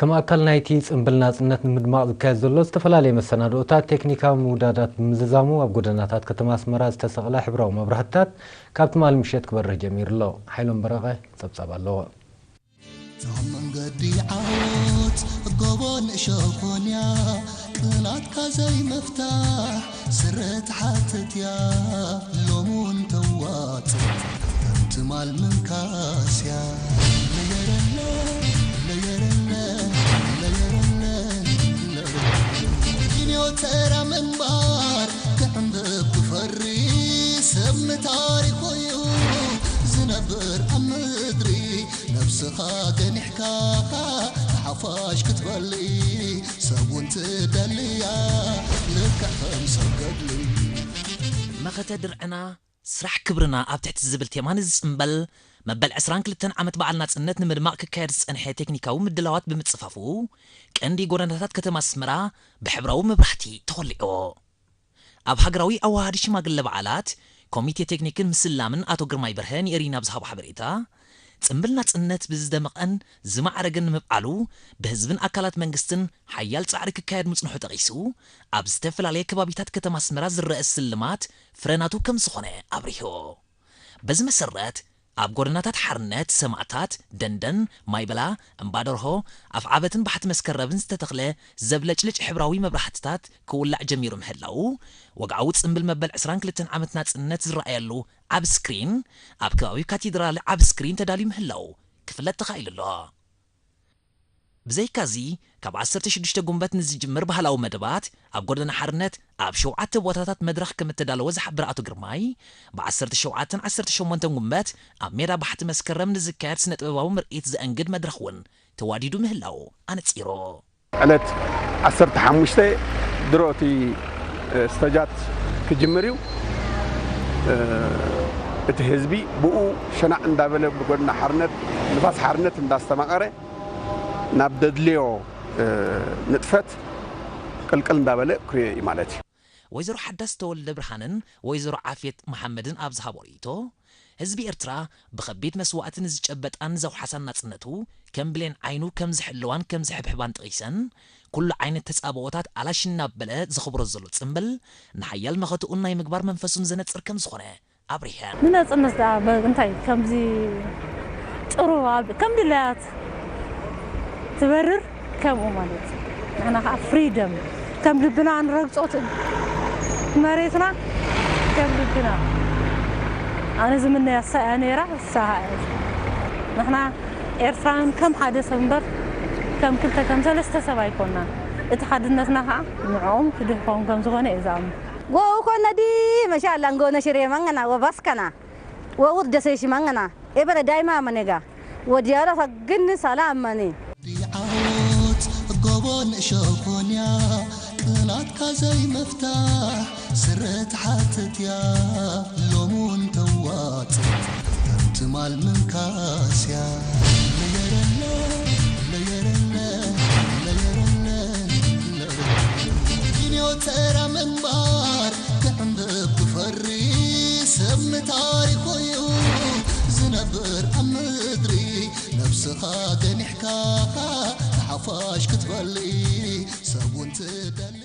ከም ኣካል ናይቲ ጽምብል ናጽነት ንምድማቕ ዝካየድ ዘሎ ዝተፈላለየ መሰናድኦታት፣ ቴክኒካዊ ምውዳዳት ብምዝዛሙ፣ ኣብ ጎደናታት ከተማ ኣስመራ ዝተሰቕለ ሕብራዊ መብራህትታት ካብ ትማሊ ምሸት ክበርህ ጀሚሩ ኣሎ። ሓይሎም በረቐ ጸብጻብ ኣለዎ። እታ መንገዲ ዓወት ጎቦ ንእሾኾንያ፣ ቅናትካ ዘይምፍታሕ ስረ ትሓትት እያ። ሎሚ እውን ተዋጽእ ከም ትማል ምንካስ እያ። ለየረለ፣ ለየረለ፣ ለየረለ፣ ለየረለ። ኪንዮ ተራ ምንባር ክዕንብብ ክፈሪ ሰብ ንታሪኹ እዩ ዝነብር ኣብ ምድሪ። ነብስኻ ገኒሕካ ንሓፋሽ ክትበሊ ሰብ እውን ትደልያ ልክዕ ከም ሰብ ገድሊ። መኸተ ድርዕና ስራሕ ክብርና ኣብ ትሕቲ ዝብል ቴማ ንዝጽምበል መበል ዕስራን ክልተን ዓመት በዓል ናጽነት ንምድማቕ ክካየድ ዝጸንሐ ቴክኒካዊ ምድላዋት ብምጽፋፉ፣ ቀንዲ ጎደናታት ከተማ ኣስመራ ብሕብራዊ መብራህቲ ተኾሊዑ። ኣብ ሃገራዊ ኣወሃሃዲ ሽማግለ በዓላት ኮሚቴ ቴክኒክን ምስላምን ኣቶ ግርማይ በርሀ ንኤሪና ብዝሃቦ ሓበሬታ፣ ጽምብል ናጽነት ብዝደመቐን ዝማዕረገን ንምብዓሉ ብህዝብን ኣካላት መንግስትን ሓያል ጻዕሪ ክካየድ ምጽንሑ ጠቒሱ፣ ኣብ ዝተፈላለየ ከባቢታት ከተማ ኣስመራ ዝረአ ስልማት ፍረ ናቱ ከም ዝኾነ ኣብሪሁ። በዚ መሰረት፣ ኣብ ጎደናታት ሓርነት፣ ሰማእታት፣ ደንደን፣ ማይበላ፣ እምባደርሆ፣ ኣፍዓበትን ባሕቲ መስከረምን ዝተተኽለ ዘብለጭልጭ ሕብራዊ መብራህትታት ክውላዕ ጀሚሩ ምህላዉ፣ ወግዓዊ ጽምብል መበል ዕስራን ክልተን ዓመት ናጽነት ዝረኣየሉ ዓቢ ስክሪን ኣብ ከባቢ ካቴድራል ዓቢ ስክሪን ተዳልዩ ምህላዉ ክፍለጥ ተኻኢሉ ኣሎ። ብዘይካዚ፣ ካብ ዓሰርተ ሽዱሽተ ጉንበት ንዝጅምር ባህላዊ መደባት ኣብ ጎደና ሓርነት ኣብ ሸውዓተ ቦታታት መድረኽ ከም እተዳለወ ዝሓብር ኣቶ ግርማይ፣ ብ ዓሰርተ ሸውዓተን ዓሰርተ ሸሞንተን ጉንበት ኣብ ሜዳ ባሕቲ መስከረም ንዝካየድ ስነ ጥበባዊ ምርኢት ዘእንግድ መድረኽ እውን ተዋዲዱ ምህላዉ ኣነጺሩ። ዕለት ዓሰርተ ሓሙሽተ ድሮ እቲ፣ እ፣ ስተጃት ክጅምር እዩ። እ፣ እቲ ህዝቢ ብኡ ሸናዕ እንዳበለ ብጎድና ሓርነት፣ ንፋስ ሓርነት እንዳስተማቐረ ናብ ደድልዮ፣ እ፣ ንጥፈት ቅልቅል እንዳበለ ክርእዮ እዩ ማለት እዩ። ወይዘሮ ሓዳስ ተወልደ ብርሃንን ወይዘሮ ዓፍየት መሓመድን ኣብ ዝሃቦ ርእይቶ፣ ህዝቢ ኤርትራ ብኸቢድ መስዋእቲ ንዝጨበጣን ዘውሓሳን ናጽነቱ ከም ብሌን ዓይኑ ከም ዝሕልዋን ከም ዝሕብሕባን ጠቒሰን፣ ኩሉ ዓይነት ተጻብኦታት ኣላሽ እናበለ ዘኽብሮ ዘሎ ጽምብል፣ ንሓያል መኸትኡን ናይ ምግባር መንፈሱን ዘነጽር ከም ዝኾነ ኣብሪሀን። ንናጽነት ደኣ በ-፣ እንታይ ከምዚ ጥሩ ኣብ-፣ ከም ድላያት ትበርር ከምኡ ማለት እዩ። ንሕና ከዓ ፍሪደም ከም ልብና ንረግጾ ት-፣ መሬትና ከም ልብና። ኣነ ዝምነያ እሳ እያ ነይራ፣ እሳ እያ። ንሕና ኤርትራውያን ከም ሓደ ሰብ እምበር ከም ክልተ ከም ሰለስተ ሰብ ኣይኮንናን። እቲ ሓድነትና ከዓ ንዕኦም ክድህፎም ከም ዝኾነ እየ ዝኣምን። ጎ ኮነ ዲ መሻላ ንጎ ነሽሬ መንገና ወባስከና ወውር ደሰሽ መንገና ኤበረ ዳይማ መኔጋ ወዲያሎ ፈግን ሰላም መኔ። ዲዓት ጎቦ ንእሾኾንያ ቅናትካ ዘይምፍታሕ ስረ ትሓትት እያ ሎሙን ተዋጽእ ከም ትማል ምንካስ እያ። ለየረለ፣ ለየረለ፣ ለየረለ፣ ለየረለ። ኪንዮ ተራ ምንባር ክዕንብብ ክፈሪ ሰብ ንታሪኹ እዩ ዝነብር ኣብ ምድሪ። ነብስኻ ገኒሕካ ንሓፋሽ ክትበሊ ሰብ እውን ትደሊ።